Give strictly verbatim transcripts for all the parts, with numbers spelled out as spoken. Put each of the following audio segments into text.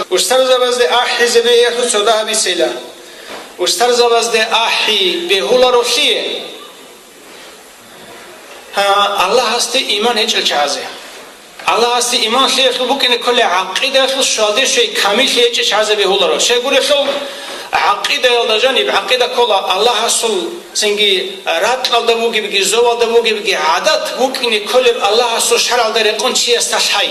Устарзабазде ахӀизабиялъул цо дагьаб бицейила. Устарзабазде ахӀи бегьуларолъие, гьа, Аллагьасде иман гьечӀел чагӀазе. Аллагьасде иман лъиялъул букӀине кколей гӀакъидаялъул щвалде щвей камиллъи гьечӀей чагӀазе бегьуларо. Щайгурелъул, гӀакъидаялда жаниб гӀакъида ккола Аллагьасул цинги ракьалда бугебги, зобалда бугебги гӀадат букӀине кколеб Аллагьасул шаргӀалда рекъон чиясда лъай.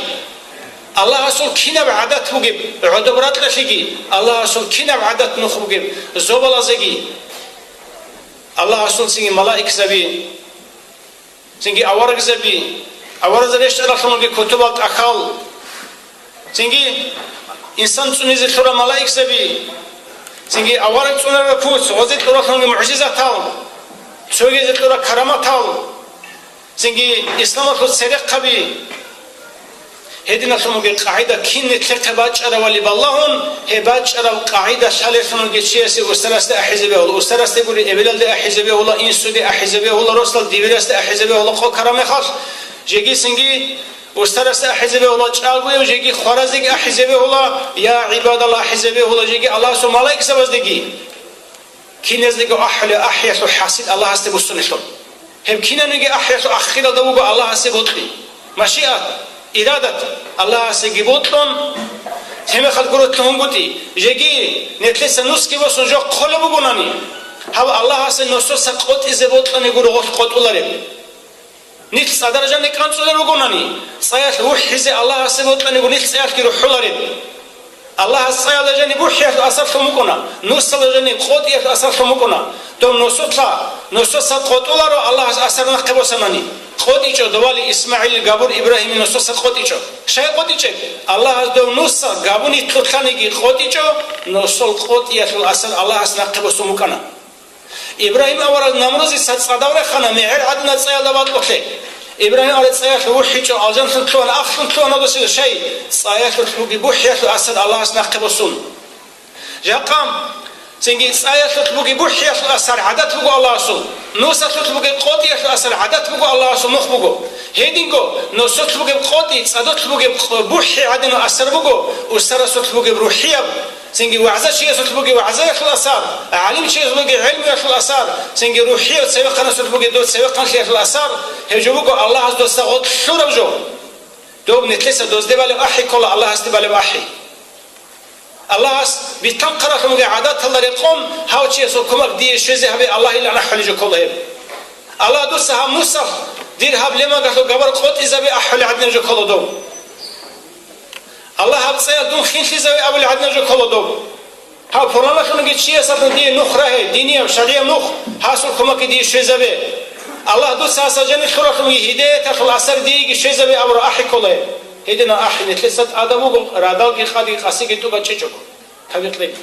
Аллагьасул кинаб гӀадат бугеб гӀодоб ракьалъеги, Аллагьасул кинаб гӀадат нух бугеб зобалазеги, Аллагьасул цинги малаикзаби, цинги аварагзаби, аварагзаби рещтӀаралъунги кутубал тӀахьал, цинги инсан цӀунизе лъурал малаикзаби, цинги авараг цӀунараб куц, гъозе кьуралъунги мугӀжизатал, цогизе кьурал караматал, цинги исламалъул церехъаби. Гьединалъун бугеб къагӀида кин нилъехъе бачӀаравали балагьун, гьеб бачӀараб къагӀида лъалелъун бугеб чиясе устарасде ахӀизе бегьула, устарасде гури эбелалде ахӀизе бегьула, инсуде ахӀизе бегьула, росдал дибирасде ахӀизе бегьула, къо карамехалъ, жеги цинги устарасде ахӀизе бегьула, чӀагояв жеги хваразеги ахӀизе бегьула, я гӀибадал ахӀизе бегьула, жеги Аллагьасул малаикзабаздеги. Киназдаго ахӀулеб ахӀиялъул хӀасил Аллагьасде буссунелъул. Гьеб кинабниги ахӀиялъул ахиралда буго Аллагьасе бокьи. Машиат, ирадат Аллагьасеги бокьун, гьебмехалъ гуротлъун гьунгутӀи. Жеги, нилъеца нусги босун жо хъолеб бугонани, гьаб Аллагьасе нусаца къотӀизе бокьани гуро гъолъ къотӀулареб. Нилъ цӀадар жаниб кӀанцӀулел ругонани, цӀаялъ вухӀизе Аллагьасе бокьаниго нилъ цӀаялъги рухӀулареб. Аллагьас цӀаялда жаниб бухӀиялъул асарлъун букӀуна, нусалда жаниб къотӀиялъул асарлъун букӀуна. Дов нусулъа, нусаца къотӀуларо Аллагьас асар нахъе босанани. КъотӀичӀо довали ИсмагӀилил габур Ибрагьимил нусаца къотӀичӀо. Щай къотӀичӀеб? Аллагьас дов нуса габуни лъулъаниги къотӀичӀо, нусул къотӀиялъул асар Аллагьас нахъе босун букӀана. Ибрагьим авараг Намрузица цӀадав рехана мегӀер гӀадина цӀаялда бакьулъе. Ибрагьим авараг цӀаялъ вухӀичӀо, алжанлъун лъугьана, ахлъун лъугьана досил шай, цӀаялъулъ бугеб бухӀиялъул асар Аллагьас нахъе босун. Жакъа, цинги цӀаялъулъ бугеб бухӀиялъул асар гӀадат буго Аллагьасул, нусалъулъ бугеб къотӀиялъул асар гӀадат буго Аллагьасул, нух буго. Гьединго, нусулъ бугеб къотӀи, цӀадулъ бугеб къ-, бухӀи гӀадинаб асар буго, устарасулъ бугеб рухӀияб. Цинги вагӀза чиясулъ бугеб вагӀзаялъул асар, гӀалим чиясулъ бугеб гӀелмуялъул асар, цинги рухӀияв цевехъанасулъ бугеб дов цевехъанлъиялъул асар, гьеб жо буго Аллагьас досда гъоркь лъураб жо. Доб нилъеца дозде балеб ахӀи ккола Аллагьасде балеб ахӀи. Аллагьас битанхъаралъун бугеб гӀадаталда рекъон гьав чиясул кумек дие щвезе гьабе Аллагьилан ахӀулеб жо ккола гьеб. Аллагь, дуца гьаб нусалъ дир гьаб лемагалъул габар къотӀизабе ахӀулеб гӀадинаб жо ккола доб. Аллагь, гьаб цӀаялъ дун хинлъизаве абулеб гӀадинаб жо ккола доб. Гьав пуланалъунги чиясалъун дие нух рагье, динияб, шаргӀияб нух, гьасул кумекги дие щвезабе. Аллагь, дуца гьасда жаниб лъуралъунги гьидаяталъул асар диеги щвезабе абураб ахӀи ккола гьеб. Гьединаб ахӀи нилъеца тӀадаб буго, радалги къадги къасиги тӀубачӀичӀого. Тавбикълъи.